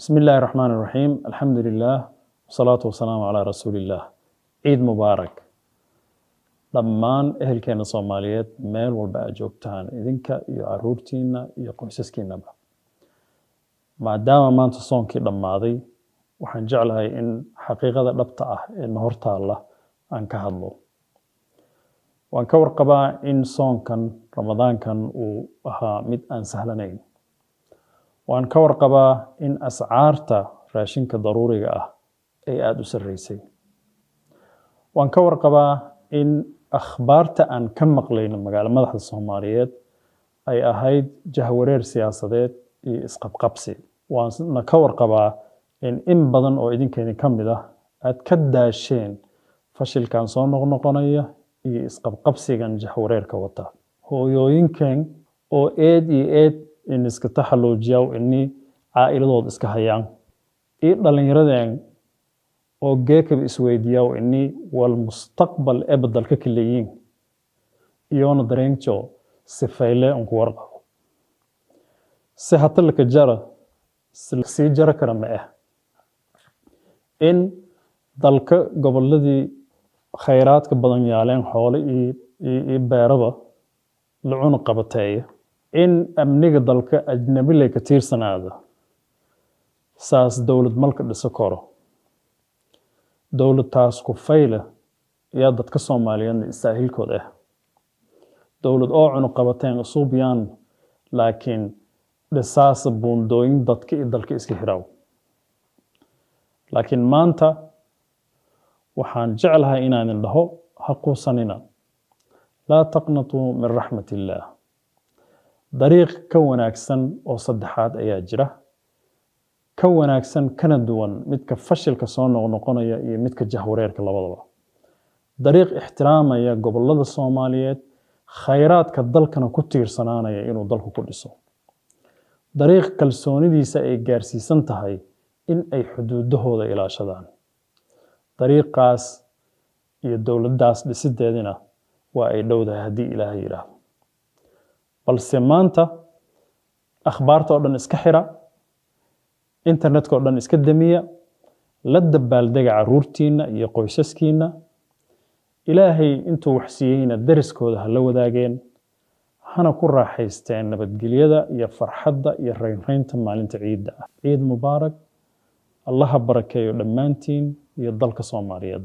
Bismi illaahi raxmaan raxiim, alxamdu lilah, wasalaatu wasalaamu calaa rasuuliillah. Ciid mubaarak dhammaan ehelkeena Soomaaliyeed meel walba aad joogtaan, idinka iyo caruurtiina iyo qoysaskiinaba. Maadaama maanta soonkii dhammaaday, waxaan jeclahay in xaqiiqada dhabta ah ee na hortaalla aan ka hadlo. Waan ka warqabaa in soonkan Ramadaankan uu ahaa mid aan sahlanayn. Waan ka warqabaa in ascaarta raashinka daruuriga ah ay aada u sarreysay. Waan ka warqabaa in akhbaarta aan ka maqlayno magaalo madaxda Soomaaliyeed ay ahayd jahwareer siyaasadeed iyo isqabqabsi. Waana ka warqabaa in badan oo idinka idin ka mid ah aad ka daasheen fashilkan soo noqnoqonaya iyo isqabqabsigan jahwareerka wata. Hooyooyinkan oo eed iyo eed in iska taxalluujiyaa ini caa'iladooda iska hayaan, iyo dhallinyaradeen oo geekaba isweydiiyaa ini wal mustaqbal eba dalka kaleeyiin, iyoona dareenjo sifayle unku warqabo si hatalka jara sii jara kara ma ah in dalka gobolladii khayraadka badan yaaleen, xoole iyo beeraba, la cuna qabateeya, in amniga dalka ajnabi lay ka tiirsanaada. Saas dowlad malka dhiso karo. Dowlad taas ku fayle yaa dadka Soomaaliyeedna istaahilkood ah. Dowlad oo cunuqabateen isuubyaan, laakiin dhisaasa buundooyin dadka iyo dalka iska hiraw. Laakiin maanta waxaan jeclahay inaan idin dhaho: ha quusanina, laa taqnatuu min raxmat illaah. Dariiq ka wanaagsan oo saddexaad ayaa jira, ka wanaagsan kana duwan midka fashilka soo noqnoqonaya iyo midka jahwareerka labadaba. Dariiq ixtiraamaya gobollada Soomaaliyeed, khayraadka dalkana ku tiirsanaanaya inuu dalku ku dhiso. Dariiq kalsoonidiisa ay gaarsiisan tahay in ay xuduudahooda ilaashadaan. Dariiqaas iyo dowladdaas dhisideedina waa ay dhowdahay haddii Ilaahay yidhaahdo. Balse maanta akhbaarta oo dhan iska xira, internetka oo dhan iska damiya, la dabaaldega caruurtiinna iyo qoysaskiinna. Ilaahay intuu wax siiyeyna deriskooda ha la wadaageen, hana ku raaxaysteen nabadgelyada iyo farxadda iyo raynraynta maalinta ciidda ah. Ciid mubaarak. Allaha barakeeyo dhammaantiin iyo dalka Soomaaliyeed.